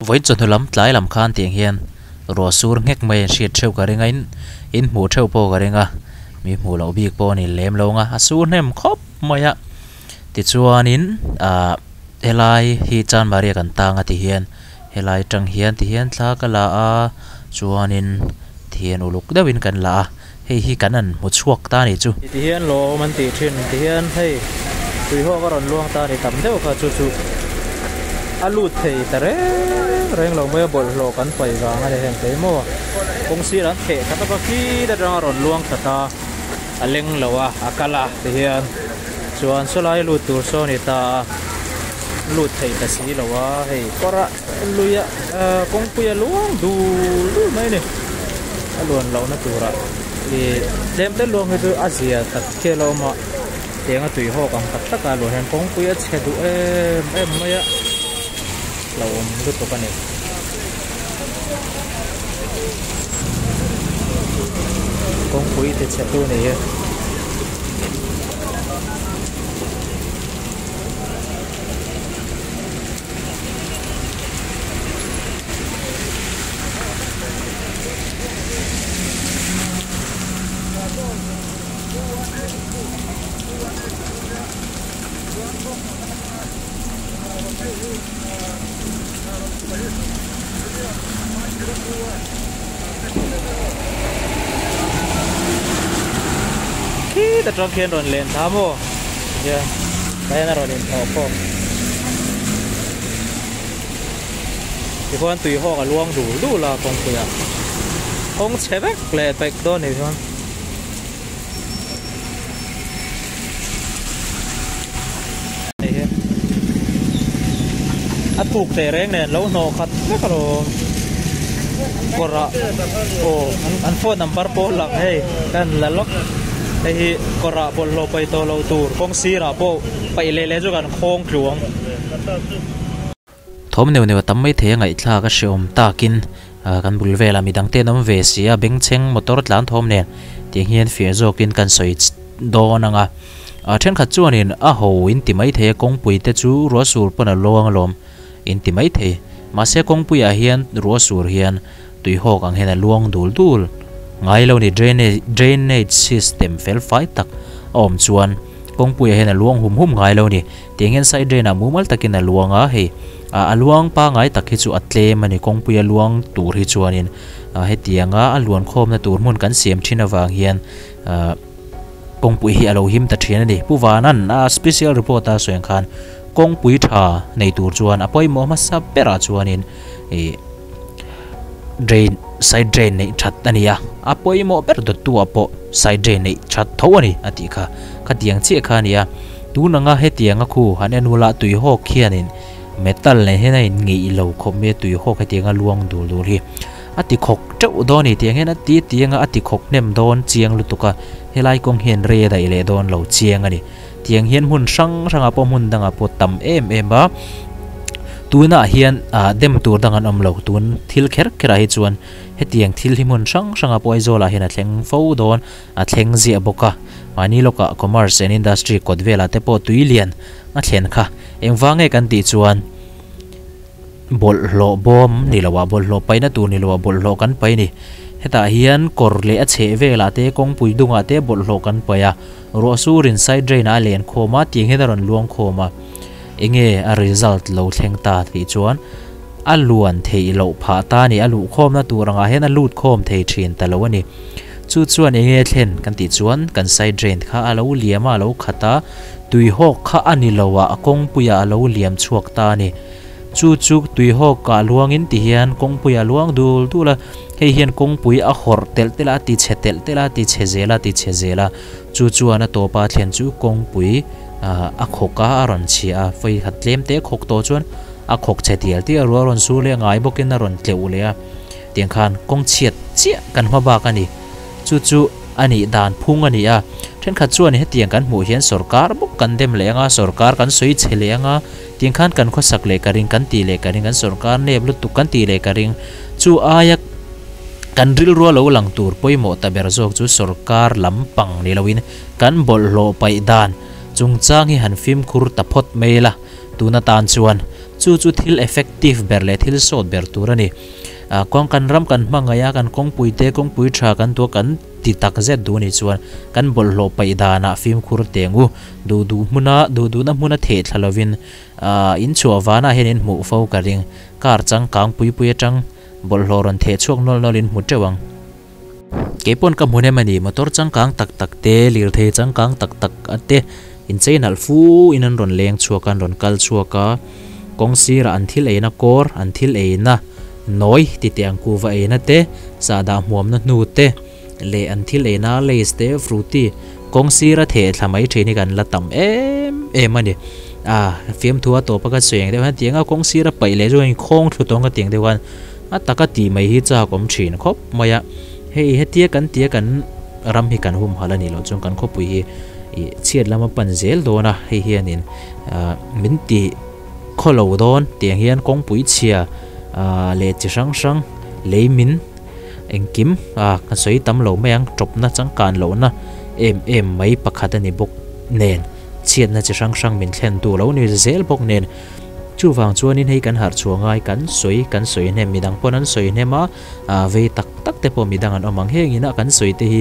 Vawiin chawhnu lam tlai lam khan tiang hian ruah sur nghek mai an hriat theuh ka ring a in in hmuh theuh pawh ka ring a mi hmuh loh bik pawh a ni lem lo ang a a sur hnem khawp mai a tichuanin ahh helai hi chanmari a kan tang a ti hian helai atang hian ti hian thla ka la a chuanin ti hian uluk deuhin kan la a hei hi kan han hmu chhuak ta a nih chu. Ti hian lawm an tih thin ti hian hei tuihawk a rawn luang ta a ni tam deuh kha chu chu a lut thei ta reng reng lo mai a bawlhhlawh kan pai vang a ni heng thei maw kawng sir an theh khat a khi atanga rawn luang khat a a leng lo a a kal a ti hian chuan sawlai lut tur saw a ni ta a lut thei ta si lo a hei kawrah luia kawngpuia luang dul dul mai a ni a luan lohna turah ih tlem te luang hi chu a zia tak chiah lo awm a tianga tui hawk ang tak tak a luah hian kawngpui a chhe duh em em mai a lo awm lutuk a ni. Kawngpui ti chhe tu ni hi. Khi ta tang khian rawn len thla maw hian tah hian a rawn inhnawh khawm tichuan tui hawk a luang dul dul a kawngpui ah kawng chhe vek leh paih dawn ni chuan. A thuk teh reng nen lo hnawh khat vek alawm kawrah aw an phone number pawh lang hei kan la lawk hei hi kawrah bawlhhlawh paih tawh loh tur kawng sirah pawh paih leh leh chu kan khawng tluang. Thawm neuh neuh a tam mai thei a ngaihthlak a hreawm takin kan bul velah midang te an awm ve si a bengchheng motor tlan thawm nen tiang hian fiah zawkin kan sawi dawn ang a thenkhat chuanin a ho in ti mai thei a kawngpui te chu ruah sur pawn a luang alawm in ti mai thei mahse kawngpui ah hian ruah sur hian tuihawk ang hian a luang dul dul ngai lo ni drainage drainage system fel fai tak a awm chuan kawngpui ah hian a luang hum hum ngai lo ni. Tiang hian side drain ah mumal takin a luang a, hei ah a luang pangai tak hi chu a tlem a ni, kawngpui a luang tur hi chuanin ah hetianga a luan khawmna tur hmun kan siam thin avang hian ah kawngpui hi a lo him ta thin a ni. Pu Vanan a special report a sawi ang khan kawngpui tha nei tur chuan a pawimawh hmasa berah chuanin ih drain side drain neih that a ni a, a pawimawh ber dawttu ah pawh side drain neih that tho a ni a tih kha, khatiang chiah kha a ni a. Tun anga hetianga khu han en ula tuihawk hianin metal nen hian a inngeih lo khawp mai a, tuihawk hetianga luang dul dul hi a ti khawk teuh dawn a ni tiang hian a ti tianga a ti khawk hnem dawn chiang lutuk a, helai kawng hian rei a daih leh dawn lo chiang a ni. Tiang hian hmun hrang hrangah pawh hmun dangah pawh tam em em a, tunah hian ah dem tur dang an awm lo tun thil kher kherah hi chuan hetiang thil hi hmun hrang hrangah pawh Aizawlah hian a thleng fo dawn. A thleng ziah bawk a, mahni lawkah Commerce and Industry kawt velah te pawh tui lian a thlen kha. Engvang nge kan tih chuan bawlhhlawh bawm ni loah bawlhhlawh paihna tur ni loah bawlhhlawh kan paih a ni. Hetah hian kawr leh a chheh velah te kawngpui dungah te bawlhhlawh kan paih a, ruah surin side drain ah a len khawm a, tiang hian a rawn luang khawm a. Enge a result lo thleng ta tih chuan a luan theih loh phah ta a ni, a luh khawmna tur angah hian a lut khawm thei thin ta lo a ni. Chu chuan eng nge thlen kan tih chuan kan side drain kha a lo liam a, a lo khat a, tuihawk kha a ni lo a, a kawngpuiah a lo liam chhuak ta a ni. Chu chu tuihawkah luangin ti hian kawngpuiah a luang dul dul a, hei hian kawngpui a hawrh telh telh a, a ti chhe telh telh a, a ti chhe zel a, a ti chhe zel a. Chu chuan a tawpa thlen chu kawngpui a khawk a, a rawn chhia a, vawi khat tlem te khawk tawh chuan a khawk chhe tial tial a, ruah a rawn sur leh a, ngai bawkin a rawn tleuh leh a. Tiang khan kawng chhiat chiah kan hma bak a ni. Chu chu a nih dan phung a ni a. Thenkhat chuan hetiang kan hmuh hian sorkar bawk kan dem leh anga, sorkar kan sawi chhe leh anga, tiang khan kan khawsak leh ka ring, kan tih leh ka ring, kan sorkar nep lutuk kan tih leh ka ring. Chu aia kan rilrua lo lang tur pawimawh ta ber zawk chu sorkar lampang ni loin kan bawlhhlawh paih dan chungchang hi han fimkhur ta phawt mai la. Tun atan chuan. Chu chu thil effective ber leh thil sawt ber tur a ni. Kawng kan ram kan hmangaih a, kan kawngpui te kawngpui tha kan tuah kan ti tak zet duh a nih chuan kan bawlhhlawh paih danah fimkhur teng u. Duh duh hmuna duh duhna hmuna theh thla lovin in chhuah vanah hian in hmuh fo ka ring. Car changkang pui pui atang bawlhhlawh rawn theh chhuak nawlh nawlh in hmu teuh ang. Kei pawn ka hmu hnem a ni, motor changkang tak tak te, lirthei changkang tak tak te inchei nalh fu in an rawn leng chhuak a, an rawn kal chhuak a, kawng sirah an thil eina kawr, an thil eina nawi ti teh ang kuhva eina te, sahdah hmuamna hnu te leh an thil eina lays te, frooti kawng sira theh thla mai thin hi kan la tam em em a ni. A fiamthu a tawp a ka sawi ang deuh hian tianga kawng sira paih leh chu a inkhawng thlu tawng ka ti ang deuh khan A taka tih mai hi chak awm thin khawp mai a, hei hetia kan tia kan ram hi kan humhalh a nih loh chuan kan khawpui hi ih chhiat lama pan zel dawn a, hei hianin ah min ti khaw lo dawn tiang hian kawngpui chhia ah leh chi hrang hrang lei min engkim ah ka sawi tam lo mai ang tawpna changkan lohna em em mai pakhat a ni bawk nen chhiatna chi hrang hrang min thlen tu lo ni zel bawk nen. Chuvang chuanin hei kan harh chhuah ngai kan sawi kan sawi hnem midang pawn an sawi hnem a, ah vei tak tak te pawh midang an awm ang. Heng ina kan sawi te hi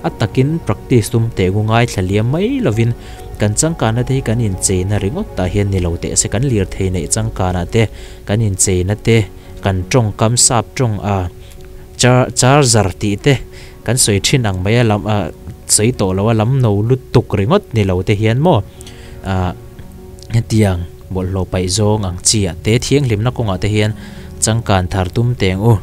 a takin practice tum teh ngu ngaithla liam mai lovin kan changkanna te hi kan incheina ringawt tah hian ni lo teh se kan lirthei neih changkanah te kan incheina te kan tawngkam sap tawng ah char charger tih te kan sawi thin ang mai a lam ah sawi tawh lo a lam no lutuk ringawt ni lo te hian maw ah. Hetiang bawlhhlawh paih zawng ang chi ah te thianghlimna kawngah te hian changkan thar tum teng u.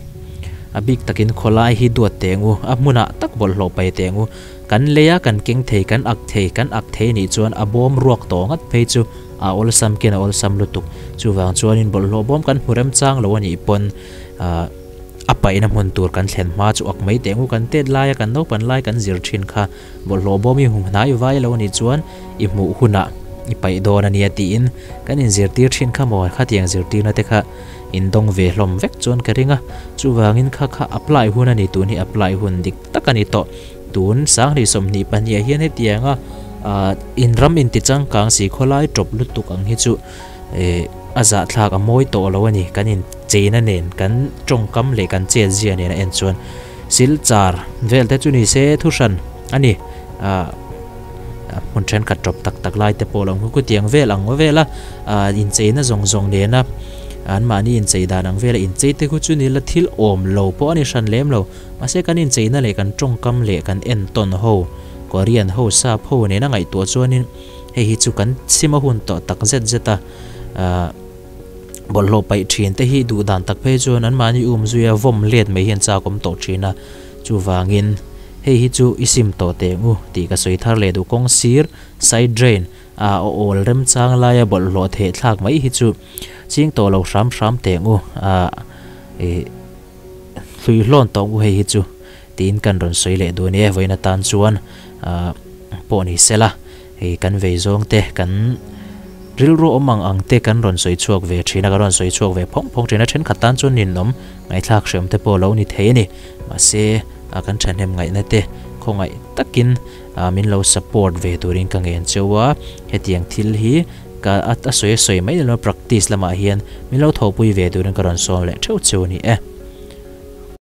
A bik takin khawlai hi duat teng u, a hmunah tak bawlhhlawh paih teng u. Kan lei a kan keng thei, kan ak thei, kan ak thei nih chuan a bawm ruak tawh ngat phei chu a awlsam ken a awlsam lutuk. Chuvang chuanin bawlhhlawh bawm kan hmu remchang lo a nih pawn ah a paihna hmun tur kan thlen hma chu ak mai teng u. Kan tet laia kan naupan lai kan zir thin kha Bawlhhlawh bawm i hmu hnai vai lo nih chuan i hmuh hunah i paih dawn a nia tiin kan inzirtir thin kha maw? Khatiang zirtirna te kha indawng ve hlawm vek chuan ka ring a, chuvangin kha kha apply hun a ni, tun hi apply hun dik tak a ni tawh. Tun Sanghnih 22 ah hian hetianga inram inti changkang si khawlai tawp lutuk ang hi chu a zahthlak a mawi tawh lo a ni, kan incheina nen kan tawngkam leh kan chetzia nen a en chuan. Silchar vel te chu ni se thu hran a ni. Ahh hmun thenkhat tawp tak tak lai te pawh lo ang khutiang vel ang vel a ahh incheina zawng zawng nena anmahni inchei dan ang vela inchei te khu chu ni la thil awm lo pawh a ni hran lem lo. Mahse kan incheina leh kan tawngkam leh kan entawn ho Korean ho sap ho nena ngaihtuah chuanin hei hi chu kan chhim a hun tawh tak zet zet a ahh. Bawlhhlawh paih thin te hi duh dan tak phei chuan anmahni um zui a vawm let mai hian chak awm tawh thin a, chuvangin hei hi chu i sim tawh teh ngu tih ka sawi thar leh duh kawng sir, side drain, a aw awl remchang laia bawlhhlawh theh thlak mai hi chu ching tawh lo hram hram teh ngu a ih hlui hlawn tawh ngu hei hi chu tiin kan rawn sawi leh duh a ni e vawiin atan chuan ah pawh ni sela. Hei kan vei zawng te, kan rilru awm ang ang te kan rawn sawi chhuak ve thin a, kan rawn sawi chhuak ve phawng phawng thin a, thenkhat tan chuan ninawm ngaihthlak hreawm te pawh a lo ni thei a ni. Mahse, kan thahnem ngaihna te khawngaih takin min lo support ve turin ka ngen cheu a, hetiang thil hi ka a sawi a sawi mai ni lo practice lamah hian min lo thawhpui ve turin ka rawn sawm leh theuh cheu a ni e.